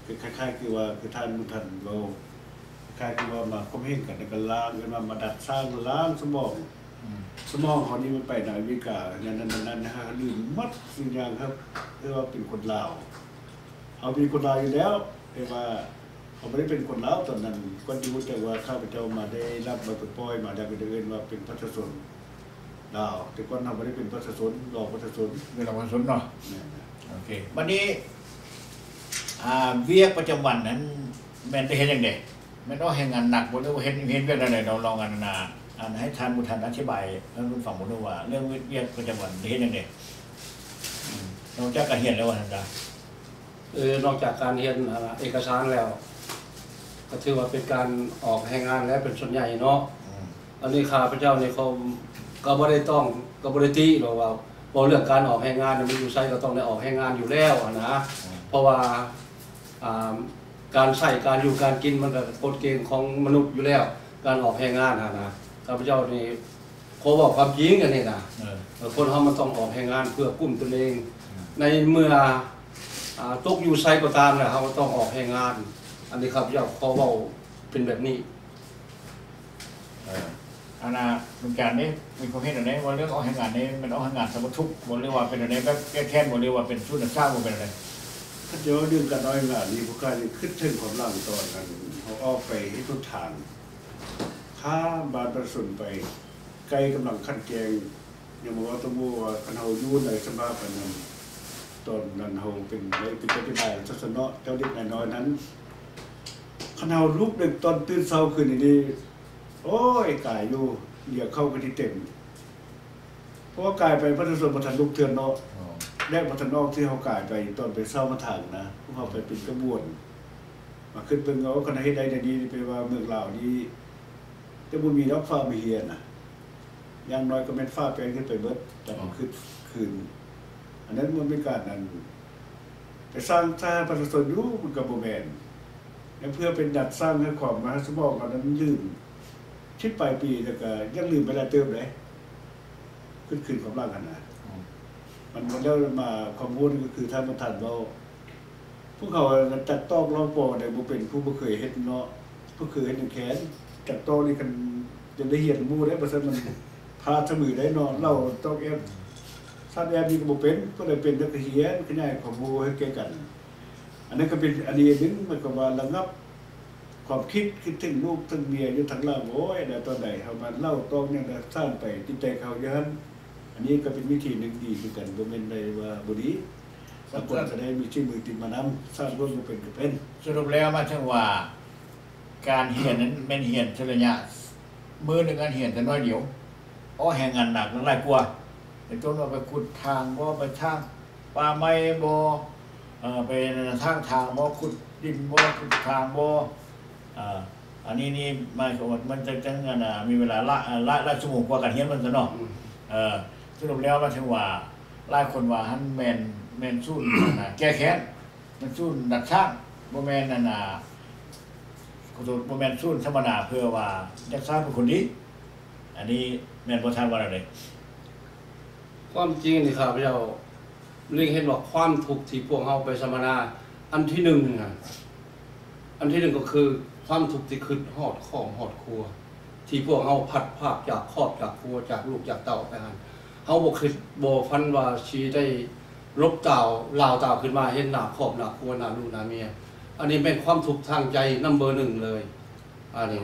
ຄືຄ້າຍໆຄືວ່າ ຄືທ່ານບຸນທັນເວົ້າ ຄ້າຍໆຄືວ່າມາຂົ່ມເຫງກັນ ແລ້ວກໍລ້າງ ເອີ້ນວ່າມາດັດສ້າງ ລ້າງສະໝອງ. ອືມ ສະໝອງເຮົານີ້ມັນໄປໃນອາເມລິກາ ນັ້ນໆໆ ເຮົາລືມໝົດສິ່ງຢ່າງ ເຮົາເອີ້ນວ່າເປັນຄົນລາວ. ເຮົາເປັນຄົນລາວຢູ່ແລ້ວ ແຕ່ວ່າເຮົາບໍ່ໄດ້ເປັນຄົນລາວຕອນນັ້ນ. ກ່ອນທີ່ຮູ້ຈັກວ່າຂ້າພະເຈົ້າມາໄດ້ຮັບໃບປະກອບມາ ແລ້ວກໍໄດ້ເອີ້ນວ່າເປັນປະຊາຊົນລາວ. ແຕ່ກ່ອນເຮົາບໍ່ໄດ້ເປັນປະຊາຊົນ ລອງປະຊາຊົນ ເປັນລອງປະຊາຊົນເນາະ. ແມ່ນ. ໂອເຄ ບັດນີ້ ອ່າ ວຽກປະຈຳວັນນັ້ນແມ່ນໄດ້ເຮັດຫຍັງແດ່? ແມ່ນອອກແຮງງານໜັກບໍ່ ຫຼືວ່າເຮັດ ເຮັດວຽກແນວໃດ? ລອງ ລອງ ອັນ ອັນ ອັນ ໃຫ້ທ່ານບຸນທັນອະທິບາຍໃຫ້ເພິ່ນຟັງເບິ່ງດູວ່າ ເລື່ອງວຽກ ວຽກປະຈຳວັນໄດ້ເຮັດຫຍັງແດ່? ອືມ ນອກຈາກການຮຽນແລ້ວວ່າຊັ້ນຊະ. ເອີ ນອກຈາກການຮຽນ ອ່າ ເອກະສານແລ້ວ ກໍຖືວ່າເປັນການອອກແຮງງານແຫຼະ ເປັນສ່ວນໃຫຍ່ເນາະ. ອືມ ອັນນີ້ຂ້າພະເຈົ້ານີ້ ເຂົາກໍບໍ່ໄດ້ຕ້ອງ ກໍບໍ່ໄດ້ຕິດອກວ່າ ເວົ້າເລື່ອງການອອກແຮງງານນີ້ ມັນຢູ່ໃສກໍຕ້ອງໄດ້ອອກແຮງງານຢູ່ແລ້ວຫັ້ນນະ. ອືມ ເພາະວ່າ ອ່າ ການໃຊ້ ການຢູ່ ການກິນ ມັນກໍກົດເກນຂອງມະນຸດຢູ່ແລ້ວ ການອອກແຮງງານຫັ້ນນະ. ຂ້າພະເຈົ້ານີ້ ຂໍເວົ້າຄວາມຈິງອັນນີ້ນະ. ເອີ ເອີ ຄົນເຮົາມັນຕ້ອງອອກແຮງງານເພື່ອກຸ້ມຕົນເອງ. ອືມ ໃນເມື່ອ ອ່າ ຕົກຢູ່ໃສກໍຕາມແຫຼະ ເຮົາກໍຕ້ອງອອກແຮງງານ. ອັນນີ້ຂ້າພະເຈົ້າຂໍເວົ້າເປັນແບບນີ້. ເອີ ອັນນ່າ ລຸງຈານເດ້ ມີຄວາມເຫັນແນວໃດວ່າເລື່ອງອອກແຮງງານນີ້ ແມ່ນອອກແຮງງານສຳມາທຸກບໍ່ ຫຼືວ່າເປັນແນວໃດ ແບບແກ້ແຄ້ນບໍ່ ຫຼືວ່າເປັນສູ້ນັກສ້າງບໍ່ ເປັນແນວໃດ? ຄັນຈະເວົ້າເລື່ອງການອອກແຮງງານນີ້ ພວກຂ້າຍັງຄິດເຖິງຄວາມຫຼັງຕອນນັ້ນ ເຮົາອອກໄປເຮັດຫົນທາງ ຂ້າມບ້ານປະຊາຊົນໄປ ໄກກຳລັງຂັດແຍ່ງ ຍັງບໍ່ເວົ້າ ຕ້ອງບອກວ່າ ຄັນເຮົາຢູ່ໃນສະພາບອັນນັ້ນ ຕອນນັ້ນເຮົາເປັນໄດ້ ເປັນເຈົ້າເປັນນາຍ ເຈົ້າຊະເນາະ ເຈົ້າເລັກນາຍນ້ອຍນັ້ນ ຄັນເຮົາລຸກໄດ້ຕອນຕື່ນເຊົ້າຂຶ້ນນີ້ ໂອ້ຍ ກາຍຢູ່ ດຽວເຂົ້າກໍຊິເຕັມ ເພາະວ່າກາຍໄປປະຊາຊົນບໍ່ທັນລຸກເທື່ອເນາະ. ອໍ ແລະບໍ່ທັນອອກ ທີ່ເຮົາກາຍໄປຕອນໄປເຊົ່າມາທາງນະ ພວກເຮົາໄປເປັນຂະບວນ ມາຄິດເບິ່ງເອົາ ຄັນເຮັດໄດ້ແນວນີ້ ແປວ່າເມືອງລາວນີ້ ຈະບໍ່ມີດອກຟ້າມາເຮຍນະ ຢ່າງໜ້ອຍກໍແມ່ນຝາແປນຂຶ້ນໄປເບິດ ແຕ່ ອໍ ມາຄິດຄືນ ອັນນັ້ນມັນເປັນການ ອັນ ໄປສ້າງສະຫະປະຊາຊົນຢູ່ ມັນກໍບໍ່ແມ່ນ ແລະເພື່ອເປັນດັດສ້າງໃຫ້ຄວາມມະຫາສະໝອງເຮົານັ້ນ ມັນລືມ ສິບປາຍປີ ແລ້ວກໍຍັງລືມໄປຫຼາຍເຕີບເດ້ ຄຶດຄືນຄວາມຫຼັງຫັ້ນນະ. ອືມ ມັນ ແລ້ວມາຄວາມຮູ້ນີ້ກໍຄືທ່ານປະທານເວົ້າ ພວກເຮົາຈັກຕອກລອກປອງໄດ້ບໍ່ເປັນ ຜູ້ບໍ່ເຄີຍເຮັດເນາະ ບໍ່ເຄີຍເຮັດຫຍັງແຂນ ຈັກຕອກນີ້ ຄັນຈະໄດ້ຮຽນໝູ່ໄດ໋ ບໍ່ຊັ້ນມັນພາດສະມືໄດ໋ເນາະ. ເຫຼົ້າຕອກແອບ ຊາດແອບນີ້ກໍບໍ່ເປັນ ຜູ້ໃດເປັນແລ້ວກໍຮຽນ ຂະຫຍາຍຄວາມຮູ້ໃຫ້ແກ່ກັນ. ອັນນັ້ນກໍເປັນອັນດີອັນໜຶ່ງ ໝາຍຄວາມວ່າລະງັບຄວາມຄິດ ຄິດເຖິງລູກເຖິງເມຍຢູ່ທາງຫຼັງ ໂອ້ຍ ແລ້ວຕອນໃດເຮົາມາເຫຼົ້າຕອກຫຍັງ ແລ້ວສ້າງໄປ ຈິດໃຈເຂົາຢູ່ຫັ້ນ. ອັນນີ້ກໍເປັນວິທີໜຶ່ງດີຄືກັນ ບໍ່ແມ່ນໄດ້ວ່າບໍ່ດີ. ບາງຄົນກໍໄດ້ມີສີມືຕິດມານຳ ສ້າງລວດບໍ່ເປັນກໍເປັນ. ສະຫຼຸບແລ້ວໝາຍເຖິງວ່າ ການຮຽນນັ້ນແມ່ນຮຽນເທື່ອລະໄລຍະ ມື້ໜຶ່ງອັນຮຽນແຕ່ໜ້ອຍດຽວ ອອກແຮງງານໜັກຫຼາຍກວ່າ ເປັນຕົ້ນວ່າໄປຂຸດທາງບໍ ໄປຖາງປ່າໄມ້ບໍ ເອີ ໄປຖາງທາງບໍ ຂຸດດິນບໍ ຂຸດທາງບໍ ເອີ ອັນນີ້ນີ້ໝາຍຄວາມວ່າມັນຈະ ຈັ່ງ ອັນນ່າ ມີເວລາຫຼາຍ ຫຼາຍ ຫຼາຍຊົ່ວໂມງກວ່າການຮຽນມັນຊະເນາະ. ອືມ ເອີ ສະຫຼຸບແລ້ວໝາຍເຖິງວ່າ ຫຼາຍຄົນວ່າຫັ້ນແມ່ນ ແມ່ນສູນ ອັນນ່າ ແກ້ແຄ້ນ ແມ່ນສູນດັດສ້າງ ບໍ່ແມ່ນ ອັນນ່າ ຂໍໂທດ ບໍ່ແມ່ນສູນສຳມະນາເພື່ອວ່າຢາກສ້າງເປັນຄົນດີ. ອັນນີ້ແມ່ນບໍ່ ທ່ານວ່າແນວໃດ? ຄວາມຈິງນີ້ ຂ້າພະເຈົ້າເລັງເຫັນວ່າຄວາມທຸກທີ່ພວກເຮົາໄປສຳມະນາ ອັນທີໜຶ່ງນະ ອັນທີໜຶ່ງກໍຄືຄວາມທຸກທີ່ຄິດຮອດຄອບຮອດຄົວ ທີ່ພວກເຮົາພັດພາກຈາກຄອບຈາກຄົວ ຈາກລູກຈາກເຕົ້າໄປຫັ້ນ ເຮົາບໍ່ຄິດບໍ່ຝັນວ່າຊິໄດ້ຫຼົບຕາວ ລາວຕາວຂຶ້ນມາເຫັນໜ້າຄອບໜ້າຄົວ ໜ້າລູກໜ້າເມຍ. ອັນນີ້ແມ່ນຄວາມທຸກທາງໃຈນຳເບີໜຶ່ງເລີຍ. ອັນນີ້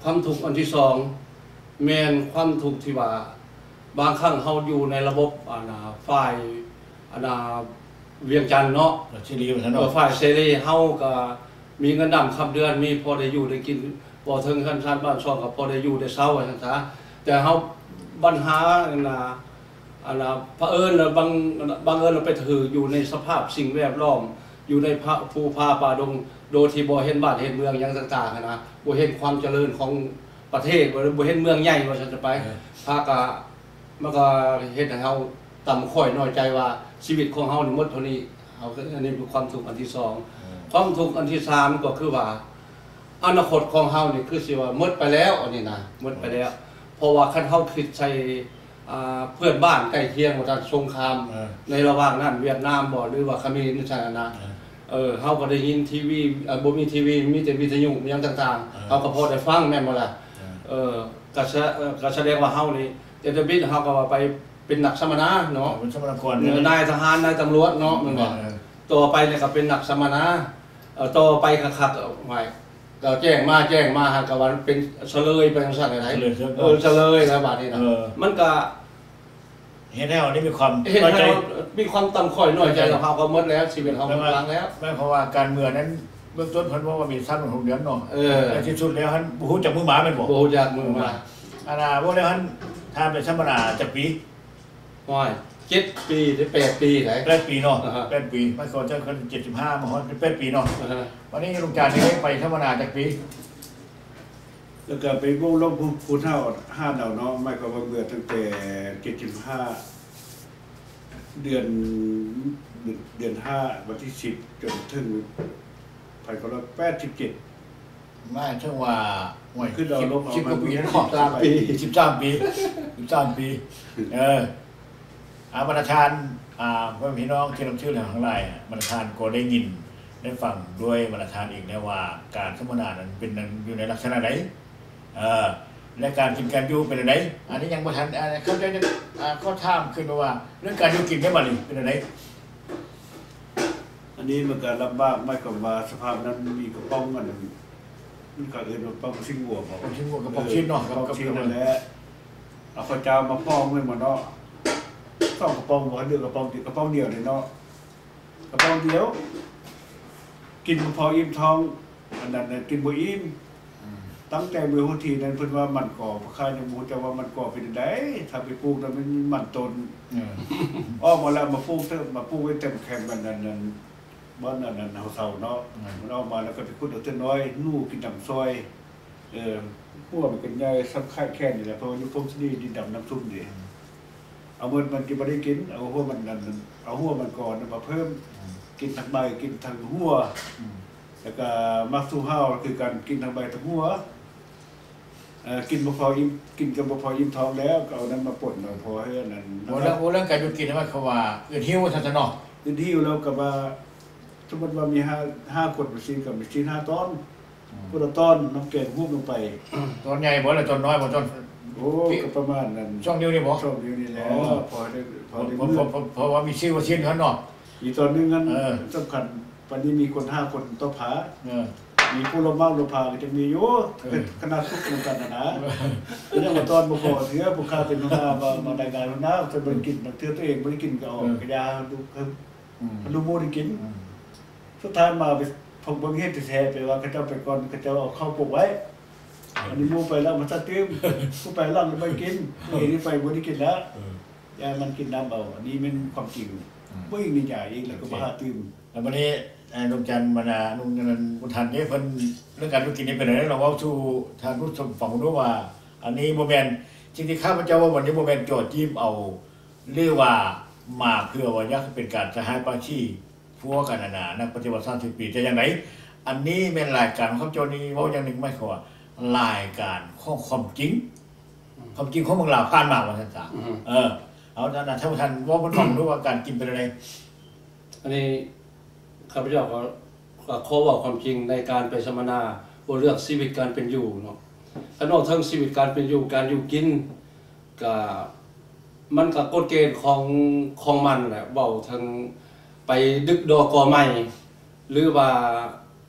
ຄວາມທຸກອັນທີສອງ ແມ່ນຄວາມທຸກທີ່ວ່າ ບາງຄັ້ງເຮົາຢູ່ໃນລະບົບ ອັນນ່າ ຝ່າຍ ອັນນ່າ ວຽງຈັນເນາະ ເສລີວ່າຊັ້ນເນາະ ເອີ ຝ່າຍເສລີ ເຮົາກໍມີເງິນດຳຄຳເດືອນ ມີພໍໄດ້ຢູ່ໄດ້ກິນ ບໍ່ເຖິງເຮືອນຊານບ້ານຊ່ອງ ກໍພໍໄດ້ຢູ່ໄດ້ເຊົາວ່າຊັ້ນຊະ. ແຕ່ເຮົາບັນຫາ ອັນນ່າ ອັນນ່າ ພະເອີນລະບັງ ບັງເອີນລະໄປຖືກຢູ່ໃນສະພາບສິ່ງແວດລ້ອມ ຢູ່ໃນພູຜາປ່າດົງ ໂດຍທີ່ບໍ່ເຫັນບ້ານເຫັນເມືອງຫຍັງຕ່າງໆຫັ້ນນະ ບໍ່ເຫັນຄວາມຈະເລີນຂອງປະເທດ ບໍ່ ບໍ່ເຫັນເມືອງໃຫຍ່ວ່າຊັ້ນຊະໄປ. ເອີ ພາກະ ມັນກໍເຮັດໃຫ້ເຮົາຕ່ຳຂ້ອຍນ້ອຍໃຈວ່າຊີວິດຂອງເຮົານີ້ໝົດເທົ່ານີ້. ເຮົາ ອັນນີ້ເປັນຄວາມທຸກອັນທີສອງ. ເອີ ຄວາມທຸກອັນທີສາມກໍຄືວ່າ ອະນາຄົດຂອງເຮົານີ້ຄືຊິວ່າໝົດໄປແລ້ວ ອັນນີ້ນະ ໝົດໄປແລ້ວ. ເອີ ເພາະວ່າຄັນເຮົາຄິດໃສ່ ອ່າ ເພື່ອນບ້ານໃກ້ຄຽງວ່າຊັ້ນ ສົງຄາມ ເອີ ໃນລະຫວ່າງນັ້ນ ຫວຽດນາມບໍ ຫຼືວ່າຂະເໝນ ຈັ່ງຊັ້ນນະ. ເອີ ເອີ ເຮົາກໍໄດ້ຍິນທີວີ ເອີ ບໍ່ມີທີວີ ມີແຕ່ວິທະຍຸຫຍັງຕ່າງໆ ເອີ ເຮົາກໍພໍໄດ້ຟັງ ແມ່ນບໍ່ລະ? ເອີ ເອີ ກໍສະ ເອີ ກໍສະແດງວ່າເຮົານີ້ ແຕ່ທຳອິດເຮົາກໍວ່າໄປເປັນນັກສຳມະນາເນາະ ເປັນສຳມະນາກອນ ເອີ ນາຍທະຫານ ນາຍຕຳຫຼວດເນາະ ແມ່ນບໍ່? ເອີ ຕໍ່ໄປນີ້ກໍເປັນນັກສຳມະນາ ເອີ ຕໍ່ໄປຄັກໆ ໂອ້ຍ ກໍແຈ້ງມາ ແຈ້ງມາ ຫາກໍວ່າເປັນສະເລີຍໄປຈັ່ງຊັ້ນໄດ໋ ສະເລີຍ ເອີ ສະເລີຍແລ້ວບາດນີ້ນະ ເອີ ມັນກໍ ເຮັດໃຫ້ເຮົານີ້ມີຄວາມ ເຮັດໃຫ້ເຮົາມີຄວາມຕ່ຳຕ້ອຍນ້ອຍໃຈ ແມ່ນ ກັບເຮົາກໍໝົດແລ້ວ ຊີວິດເຮົາໝົດຫຼັງແລ້ວ ແມ່ນ ເພາະວ່າການເມືອງນັ້ນ ເບື້ອງຕົ້ນເພິ່ນເວົ້າວ່າມີສາມເດືອນ ຫົກເດືອນເນາະ ເອີ ແຕ່ທີ່ສຸດແລ້ວຫັ້ນບໍ່ຮູ້ຈັກມື້ມາແມ່ນບໍ່? ບໍ່ຮູ້ຈັກມື້ມາ ອັນນ່າ ບໍ່ແລ້ວຫັ້ນ ທ່ານໄປສຳມະນາຈັກປີ? ໂອ້ຍ ເຈັດປີ ຫຼື ແປດປີໄດ໋ ແປດປີເນາະ ອ່າຮະ ແປດປີ ມາສອນຈັກເຈັດສິບຫ້າ ມາຮອດແປດປີເນາະ ອ່າຮະ ບາດນີ້ລຸງຈານນີ້ໄດ້ໄປສຳມະນາຈັກປີ? ແລ້ວກໍໄປໂອ້ລົມຜູ້ ຜູ້ເຖົ້າຫ້ານເອົາເນາະ ໝາຍຄວາມວ່າເມື່ອຕັ້ງແຕ່ເຈັດສິບຫ້າ ເດືອນ ເດືອນຫ້າ ວັນທີສິບ ຈົນເຖິງ ພັນເກົ້າຮ້ອຍແປດສິບເຈັດ ໝາຍເຖິງວ່າ ໂອ້ຍ ຄືເຮົາລົບເອົາ ສິບກວ່າປີແລ້ວເນາະ ສິບສາມປີ ສິບສາມປີ ສິບສາມປີ ເອີ ອ່າ ບັນດາທ່ານ ອ່າ ພໍ່ແມ່ພີ່ນ້ອງທີ່ນັບຖືທັງຫຼາຍ ບັນດາທ່ານກໍໄດ້ຍິນໄດ້ຟັງດ້ວຍບັນດາທ່ານເອງແລ້ວວ່າ ການສຳມະນານັ້ນເປັນ ຢູ່ໃນລັກສະນະໃດ ເອີ ແລະ ການກິນການຢູ່ເປັນແນວໃດ? ອັນນີ້ຍັງບໍ່ທັນ ອ່າ ເຂົາເຈົ້າຍັງ ອ່າ ຂໍຖາມຄືນວ່າ ເລື່ອງການຢູ່ກິນເດ້ ບັດນີ້ເປັນແນວໃດ? ອັນນີ້ມັນກໍລຳບາກ ໝາຍຄວາມວ່າສະພາບນັ້ນມີກະປ໋ອງ ອັນ ມັນເຂົາເອີ້ນວ່າປ໋ອງຊີ້ນງົວບໍ? ປ໋ອງຊີ້ນງົວ ກະປ໋ອງຊີ້ນເນາະ ເອີ ກະປ໋ອງຊີ້ນນັ້ນແຫຼະ ເອົາເຂົ້າຈ້າວມາປ໋ອງແມ່ນບໍ່ເນາະ ສອງກະປ໋ອງບໍ່ ຫຼືກະປ໋ອງດຽວ ກະປ໋ອງດຽວນີ້ເນາະ ກະປ໋ອງດຽວ ກິນບໍ່ພໍອີ່ມທ້ອງ ອັນນັ້ນນະ ກິນບໍ່ອີ່ມ ອືມ ຕັ້ງແຕ່ມື້ຫົວທີນັ້ນ ເພິ່ນວ່າມັນກໍ ພໍ່ຄ້າຍັງບໍ່ຮູ້ຈັກວ່າມັນກໍເປັນຈັ່ງໃດ ຖ້າໄປປູກນະ ມັນມັນຕົ້ນ ເອີ ອອກມາແລ້ວ ມາປູກເທີ ມາປູກໄວ້ເຕັມແຄມ ອັນນັ້ນ ອັນ ບ່ອນອັນນັ້ນເຮົາເຊົາເນາະ ອືມ ມັນອອກມາແລ້ວກໍໄປຂຸດເອົາເທື່ອນ້ອຍ ໜູກິນນຳຊອຍ ເອີ ຫົວມັນກໍໃຫຍ່ສ່ຳຂາແຂນນີ້ແຫຼະ ເພາະວ່າຢູ່ພົງຊະນີ ດິນດຳນ້ຳຊຸ່ມເດ້ ອືມ ເອົາໝົດມັນກໍບໍ່ໄດ້ກິນ ເອົາຫົວມັນນັ້ນ ເອົາຫົວມັນກ່ອນນຳມາເພີ່ມ ອືມ ກິນທັງໃບ ກິນທັງຫົວ ອືມ ແລ້ວກໍໝາກສູ້ເຫົ່າ ຄືກັນ ກິນທັງໃບທັງຫົວ ເອີ ກິນບໍ່ພໍອີ່ມ ກິນກໍບໍ່ພໍອີ່ມທ້ອງແລ້ວ ກໍເອົານັ້ນມາປົນເອົາ ພໍໃຫ້ອັນນັ້ນ ໂອ້ ແລ້ວ ໂອ້ ເລື່ອງການຢູ່ກິນ ໝາຍຄວາມວ່າອຶດຫິວວ່າຊັ້ນຊະເນາະ ອຶດຫິວແລ້ວກໍວ່າ ສົມມຸດວ່າມີຫ້າ ຫ້າຄົນ ຊີ້ນກໍມີຊີ້ນຫ້າຕອນ ອືມ ຄົນລະຕອນ ນ້ຳແກງຫູບລົງໄປ ຕອນໃຫຍ່ບໍ່ ຫຼືຕອນນ້ອຍບໍ່? ຕອນ ໂອ້ ກໍປະມານນັ້ນ ສອງນິ້ວນີ້ບໍ່? ສອງນິ້ວນີ້ແຫຼະ ອໍ ພໍໄດ້ ພໍໄດ້ ເພາະ ເພາະ ເພາະວ່າມີຊື່ວ່າຊີ້ນຫັ້ນເນາະ ອີກຕອນໜຶ່ງຫັ້ນ ເອີ ສຳຄັນ ປານນີ້ມີຄົນຫ້າຄົນຕໍ່ພາ ເອີ ມີຜູ້ລົມໝາກລົມພາກໍຈະມີຢູ່ ເອີ ຂະໜາດສຸກນຳກັນຫັ້ນນະ ເອີ ກໍຍັງວ່າຕອນບໍ່ພໍເທື່ອ ຜູ້ຂ້າເປັນຫົວໜ້າ ມາ ມາລາຍງານຫົວໜ້າ ເພິ່ນບໍ່ໄດ້ກິນ ບາງເທື່ອຕົວເອງບໍ່ໄດ້ກິນກໍເອົາ ເອີ ກະຢ່າໃຫ້ລູກ ອືມ ໃຫ້ລູກໝູ່ໄດ້ກິນ ອືມ ສຸດທ້າຍມາໄປ ເບິ່ງເຫດແທ້ໆ ແປວ່າເຂົາເຈົ້າໄປກ່ອນ ເຂົາເຈົ້າເອົາເຂົ້າປົກໄວ້ ເອີ ອັນນີ້ໝູ່ໄປແລ້ວມາໃສ່ຕື່ມ ຜູ້ໄປຫຼັງບໍ່ໄດ້ກິນ ຜູ້ເອງນີ້ໄປບໍ່ໄດ້ກິນແລ້ວ ເອີ ຢ່າໃຫ້ມັນກິນນ້ຳເອົາ ອັນນີ້ແມ່ນຄວາມຈິງ ອືມ ບໍ່ອີງນິຍາຍອີກ ແລ້ວກໍບໍ່ຫາຕື່ມ ແລ້ວບັດນີ້ ເອີ ລຸງຈັນ ບັນດາລຸງອັນນັ້ນ ບຸນທັນເດ້ ເພິ່ນເລື່ອງການຢູ່ກິນນີ້ເປັນແນວໃດ? ລອງເວົ້າສູ່ທ່ານຜູ້ຊົມຟັງເບິ່ງດູວ່າ ອັນນີ້ບໍ່ແມ່ນ ສິ່ງທີ່ຂ້າພະເຈົ້າເວົ້າວັນນີ້ ບໍ່ແມ່ນເຈາະຈີບເອົາ ຫຼືວ່າມາເພື່ອວ່າຢາກເປັນການໃສ່ຮ້າຍປ້າຍສີ ພວກອັນນັ້ນນະ ນັກປະຕິວັດສາມສິບປີ ແຕ່ຢ່າງໃດ ອັນນີ້ແມ່ນລາຍການຂອງເຈົ້ານີ້ ເວົ້າຢ່າງໜຶ່ງ ໝາຍຄວາມວ່າລາຍການຂອງຄວາມຈິງ ອືມ ຄວາມຈິງຂອງເມືອງລາວຜ່ານມາ ວ່າຊັ້ນຊະ ອືມ ເອີ ເອົາ ທ່ານ ທ່ານເວົ້າເພິ່ນຟັງດູວ່າການກິນເປັນແນວໃດ? ອັນນີ້ຂ້າພະເຈົ້າກໍ ກໍຂໍເວົ້າຄວາມຈິງໃນການໄປສຳມະນາ ເວົ້າເລື່ອງຊີວິດການເປັນຢູ່ເນາະ ຄັນເວົ້າເຖິງຊີວິດການເປັນຢູ່ ການຢູ່ກິນ ກະ ມັນກະກົດເກນຂອງ ຂອງມັນແຫຼະ ເວົ້າເຖິງໄປດຶກດໍ່ກໍໄມ້ ຫຼືວ່າ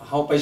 ເຮົາໄປ